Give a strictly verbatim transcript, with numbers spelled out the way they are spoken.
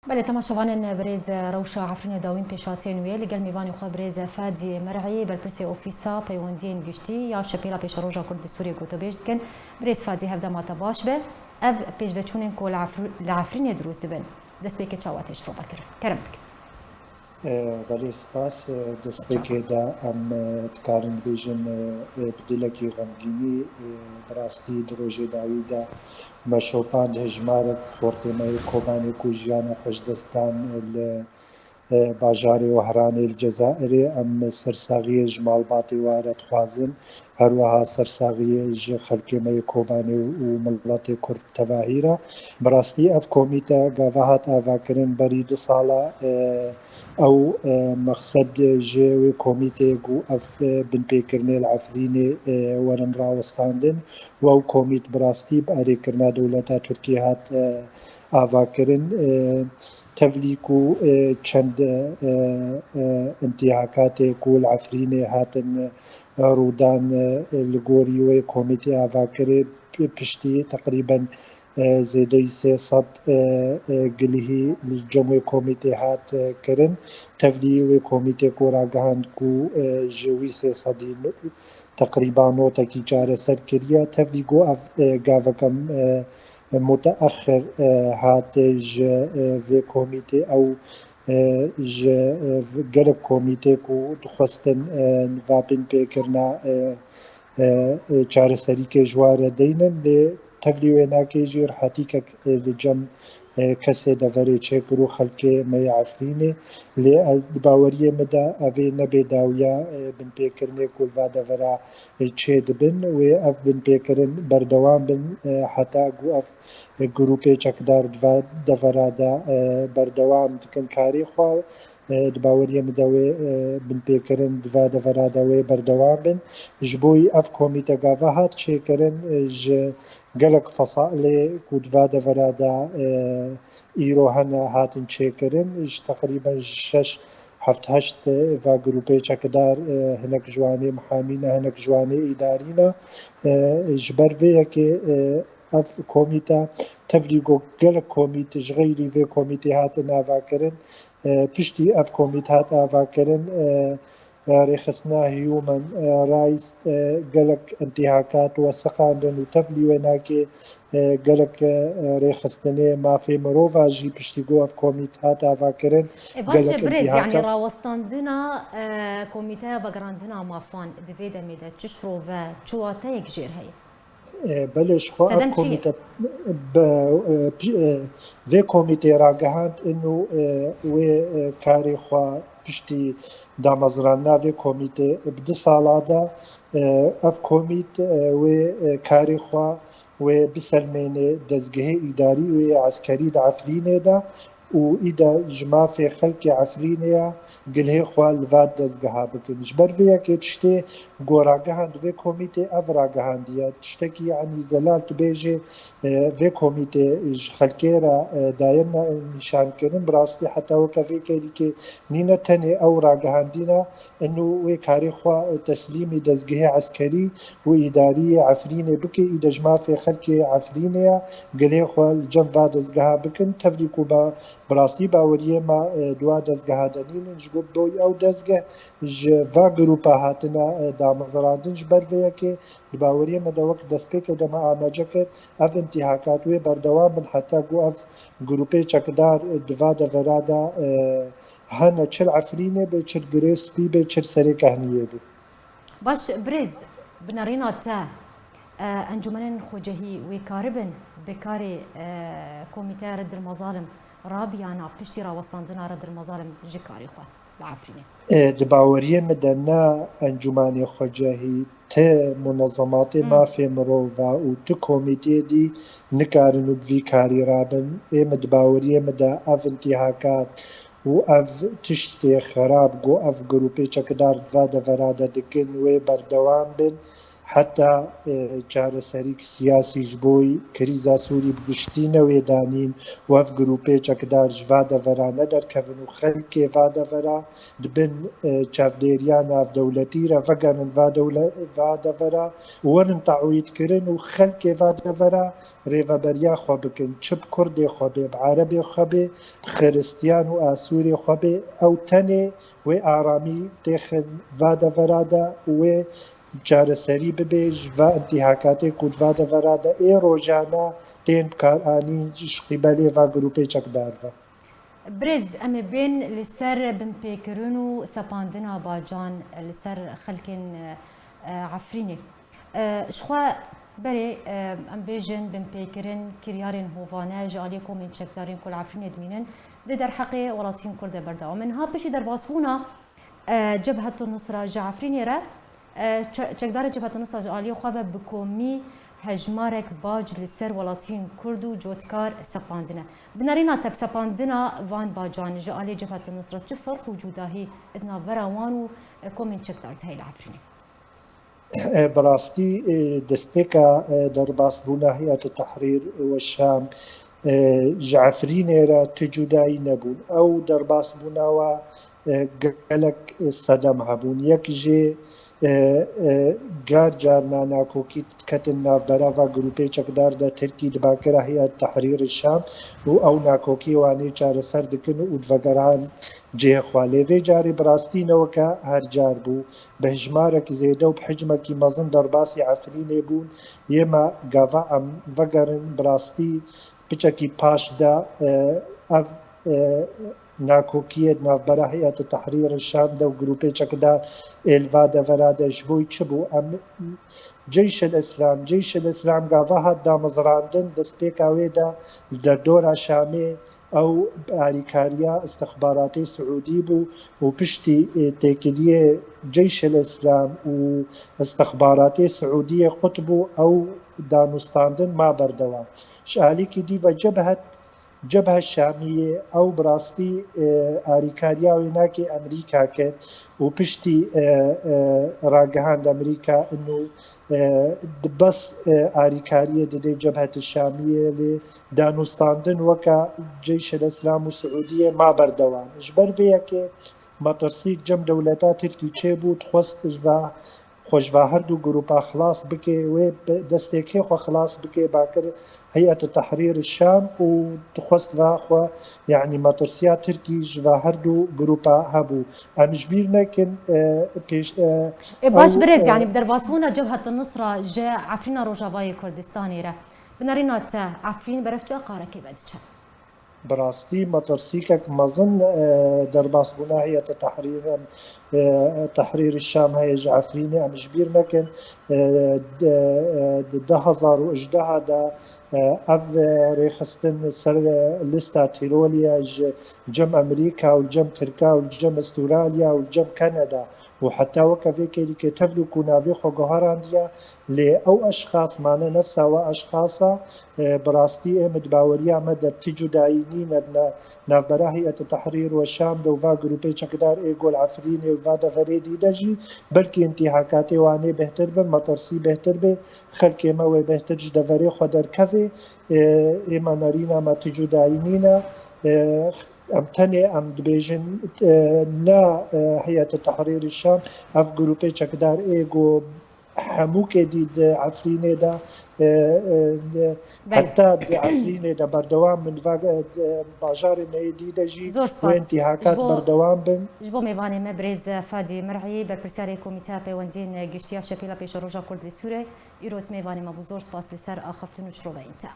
Belê, temaşevanên birêz, rewşa Efrînê dawîn pêşhatiyên wê li gel mêvanê xwe birêz Fadiyê Mer'î, berpirsê Ofîsa Peywendiyên Giştî ya Şepêla Pêşeroja Kurd li Sûriyê gotûbêj dikin. Birêz Fadî, hevdema te baş be. Ev pêşveçûnên ku li Efr-, li Efrînê dirûst dibin, destpêkê çawa tê şirove kirin? Kerem bikin. Belê, spas. Destpêkê de em dikarin bêjin, bi dilekî xemgînî, bi rastî di rojê dawî de me şopand hejmarek xortê me yê Kobanê ku jiyana xwe ji dest dan li bajarê Wehranê li Cezayirê. Em sersaxiyê ji malbatê wa re dixwazin, her wiha sersaxiyê ji xelkê me yê Kobanê û miletê Kurd tevahî re. Bi rastî ev komîte gava hat avakirin berî du sala. Ew mexsed ji wê komîtê ku ev binpêkirinê li Efrînê werin rawestandin û ew komît bi rastî bi erêkirina dewleta Tirkiyê hat avakirin. Tevlî ku çend intîhakatê ku li Efrînê hatin rûdan, li gorî wê komîtê avakirê, piştî teqrîben zêdeyî sê sed gilihî li cem wê komîtê hat kirin. Tevlî wê komîtê ku ragihand ku ji wî sê sedî teqrîba notekî çareser kiriye. Tevlî ku ev gaveke muteexir hat ji vê komîtê, ew ji gelek komîtê ku dixwestin niva binpêkirina çareserîkê ji wa re deynin, lê tevlî wênakê jî rihetîkek li cem kesê deverê çêkir û xelkê me yê Efrînê. Lê ez di baweriyê min de ev ê nebê dawiya binpêkirinê ku li va devera çêdibin, wê ev binpêkirin berdewam bin heta ku ev grûpê çekdar di va devera de berdewam dikin karê xwe. Di baweriyê min de wê binpêkirin di va devera de wê berdewam bin. Ji bo wî ev komîte gava hat çêkirin, ji gelek fesalê ku di va devera de îro hene hatin çêkirin, ji teqrîben ji şeş heft heşt va grûpê çekdar, hinek ji wanê mihamî ne, hinek ji wanê îdarî ne. Ji ber vê yekê ev komîte tevlî ku gelek komît ji xeyrî vê komîtê hatin avakirin. Piştî ev komît hat avakirin, rêxistina Human Rights gelek intîhakat wesiqandin û tevlî wênakê gelek rêxistinê mafê mirova jî piştî ku ev komît hat avakirin. E, baş e, birêz, yanî rawestandina komîteya vegerandina mafan di vê demê de çi şirove, çi wateyek jêr heye? Belê, ji xwe ev komîte vê komîtê ragihand û wê karê xwe piştî damezrandina vê komîtê bi du sala de ev komît wê karê xwe wê biselmênê dezgehê îdarî û yê eskerî di Efrînê de û îde ji mafê xelkê Efrînê ya gilhê xwe li va dezgeha bikin. Ji ber vê yekê tiştê ku ragihand vê komîtê ev ragihandiye. Tiştekî yanî zelal tu bêjê, e, vê komîtê ji xelkê re, e, daye ne-, nîşankirin. Bi rastî heta weke vê kerîkê nîne tenê ew ragihandîne, inu wê karê xwe teslîmî dezgehê eskerî û îdarî yê Efrînê bike, îde ji mafê xelkê Efrînê ya gilê xwe li cem va dezgeha bikin. Tevlî ku ba, bi rastî baweriyê me, e, di wa dezgeha de nînin, ji bo boy ew dezgeh ji va grûpa hatine, e, damezrandin. Ji ber vê yekê di baweriyê me de wek destpêkê de me amece kir, ev intîhakat wê berdewam bin heta ku ev grûpê çekdar, e, di va devera de, e, hene, çi li Efrînê be, çi li Girê Spî be, çi li Serê Kehniyê be. Baş, birêz, bi nerîna te, e, encûmenên xwecehî wê karibin bi karê, e, komîteya Reddir Mazalim rabiyana piştî rawestandina Reddir Mazalim ji karê xwe li Efrînê? E, di baweriyê min de ne encûmanê xwecehî, ti munezematê Hmm. mafê mirova û ti komîteyê dî nikarin û bi vî karî rabin. Ê min di baweriyê min de ev intîhakat û ev tiştê xerab ku ev grûpê çekdar di va devera de dikin, wê berdewam bin heta, e, çareserîk siyasî ji bo krîza Sûrî bi giştî newê danîn û ev grûpê çekdar ji va devera nederkevin û xelkê va devera di bin, e, çavdêriya navdewletî re vegerin va dewle-, va devera û werin taûyîdkirin û xelkê va devera rêveberiya xwe bikin. Çi bi Kurdê xwe bê, bi Erebê xwe bê, bi Xiristiyan û Asûrê xwe bê, ew tenê wê aramî têxin va devera de û wê çareserî bibe ji va intîhakatê ku di va devera de ê rojane tên bikaranîn ji qîbelê va grûpê çekdar ve. Birêz, em ê bên li ser binpêkirin û sepandina Bacan li ser xelkên, e, Efrînê. E, ji xwe berê, e, em bêjin binpêkirin kiryarên hovane ji aliyê komên çekdarên ku li Efrînê dimînin di derheqê welatiyên Kurd de berdewam in. Ha piştî derbasbûna, e, Cebhet Nusra ji Efrînê re, e, çe-, çekdarên Cebhet Nusra ji aliyê xwe ve bi komî hejmarek bac li ser welatiyên Kurd û cotkar sepandine. Bi nerîna te bi sepandina van bacan ji aliyê Cebhet Nusra çi ferq û cudahî di navbera wan û, e, komên çekdar de heye li Efrînê? E, bi rastî, e, destpêka, e, derbasbûna Heyet Tehrîr we Şam, e, ji Efrînê re tu cudayî nebûn. Ew derbasbûna we, e, gelek sedem hebûn. Yek jê, e, e, car car na-, nakokî diketin navbera va grûpê çekdar de Tirkî dibakira Heyet Tehrîr Şam û ew nakokî wanê çareser dikin û divegeran cihê xwe. Lê vê carê bi rastî ne weke her car bû. Bi hejmarek zêde û bi hicmekî mezin derbasî Efrînê bûn. Yê me gava em vegerin bi rastî piçekî paş de, e, ev, e, nakokiyê di navbera Heyet Tehrîr Şam de û grûpê çekdar ê li va devera de ji bo çi bû? Em Ceyşil Îslam, Ceyşil Îslam gava hat damezrandin, destpêka wê de li derdora Şamê ew alîkariya istixbaratê Siûdî bû û piştî, e, têkiliyê Ceyşil Îslam û istixbaratê Siûdiyê qut bû, ew danûstandin ma berdewam. Ji alîkî dî ve Cebhet, Cebhe Şamiyê, ew bi rastî, e, alîkariya wê nake Amerîka kir û piştî, e, e, ragihand Amerîka inu, e, di bes, e, alîkariyê dide Cebhet Şamiyê lê danûstandin weke Ceyşil Îslam û Siûdiyê ma berdewam. Ji ber vê yekê metirsîk cem dewleta Tirkî çêbû, dixwest ji va xwe ji va her du grûpa xilas bike, wê bi destê kê xwe xilas bike, bakir Heyet Tehrîr Şam û dixwest va xwe, yanî metirsiya Tirkî ji va her du grûpa hebû. Em ji bîr nekin, e, pêş, e, Ê, baş ew, birêz, e, yanî bi derbasbûna Cebhet Nusra ji Efrîna Rojavayê Kurdistanê re, bi nerîna te Efrîn berev çi aqarekê ve diçe? Bi rastî metirsîkek mezin, e, derbasbûna Heyetê Tehrîr, em, e, Tehrîr Şam heye ji Efrînê, em ji bîr nekin. E, de, e, di du hezar û hejdeh de, e, ev, e, rêxistin ser, e, lista terorê ye ji cem Amerîka û cem Tirka û cem Astralya û cem Kanada û heta weke vê kêlîkê tevlî ku navê xwe guherandiye, lê ew eşxas mane nefsa we eşxasa, e, bi rastî ê min di baweriya me de ti cudayî nîne di na-, navbera Heyetê Tehrîr we Şam de û va grûpê çekdar ê gol Efrînê û va deverê dî de jî, belkî întîhakatê wan ê bêhtir bin, metirsî bêhtir bê, xelkê me wê bêhtir ji deverê xwe derkeve, e, ê me nerîna me ti cudayî nîne, e, em tenê em dibêjin, e, ne, e, Heyetê Tehrîr Şam, ev grûpê çekdar ê go hemû kê dî di Efrînê de, e, e, de, Belê. Heta di Efrînê de berdewam bin, va, e, di bajarê me yê dî de jî Zor wê spas. Întîhakat Ji bo, berdewam bin. Ji bo mêvanê me birêz Fadî Mir'î, berpirsiyarê Komîteya Peywendiyên Giştî ya Şepêla Pêşeroja Kurd li Sûrê, îro di mêvanê me bû. Zor spas li ser axaftin û şiroveyên te.